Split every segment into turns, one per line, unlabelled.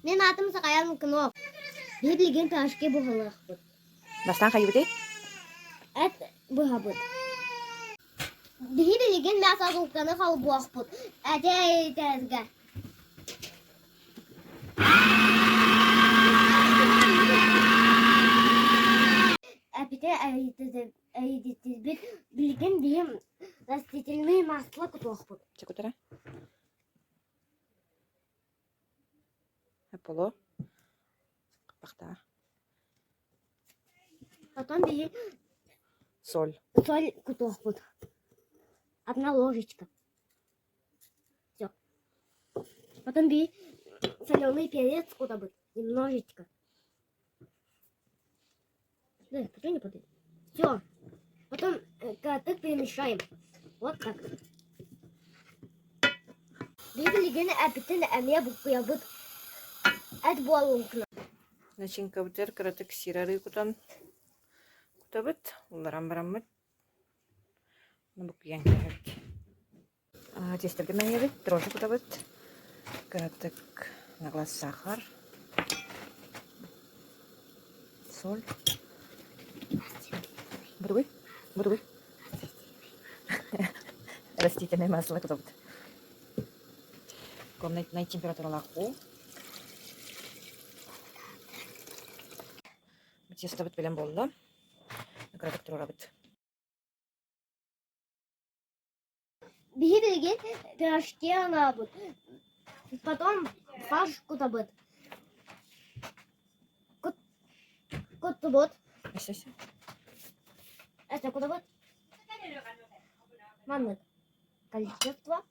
Мин аатым Сахаян Лукинов. Биһи билигин пирожки буһалыахпыт.
Бастаан хайыбытый?
Эт быһабыт. Биһи билигин мясорубканы холбуохпут. Эти эйитэргэ. Эпите эйититирбит билигин биһи растительное масло кутуохпут.
Чекутара. Аполло. Пахта.
Потом биһи
Соль.
Соль кутуохпут. Одна ложечка. Все. Потом биһи соленый перец кутабыт. Немножечко. Да, почему не падает? Все. Потом катык перемешаем. Вот так. Билигин эпитин эмиэ буккуйабыт. Эт буолуҥкуна.
Начинкабытыгар кыратык сир арыы кутан кутабыт, уларан бараммыт буккуйан кэһэбит. Тиэстэргэ мэһийэбит, дрожжи кутабыт, кыратык на глаз сахар, соль. Бутугуй, бутугуй. Растительное масло кутабыт. Комнатная температуралаах уу. Тестобыт бэлэм буолла. Кыратык туруорабыт.
Биһи билигин пирожки анаабыт, потом фарш кутабыт, куттубут, это кутабыт, маннык количество,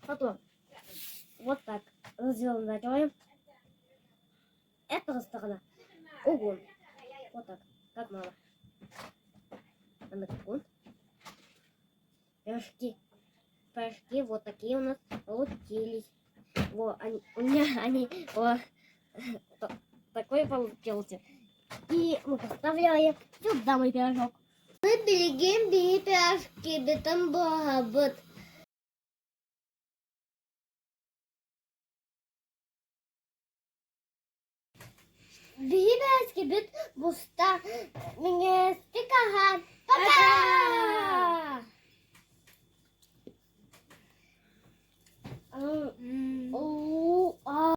потом вот так разделываем, это сторона угон, вот так, как мало, маннык угон. Пирожки. Пирожки вот такие у нас получились. Во, они, у меня они о, такой получился. И мы поставляем сюда мой пирожок. Мы билигин биһи пирожки битэн буоһабыт. Биһи бээскибит буста минньигэстик аһаан пока!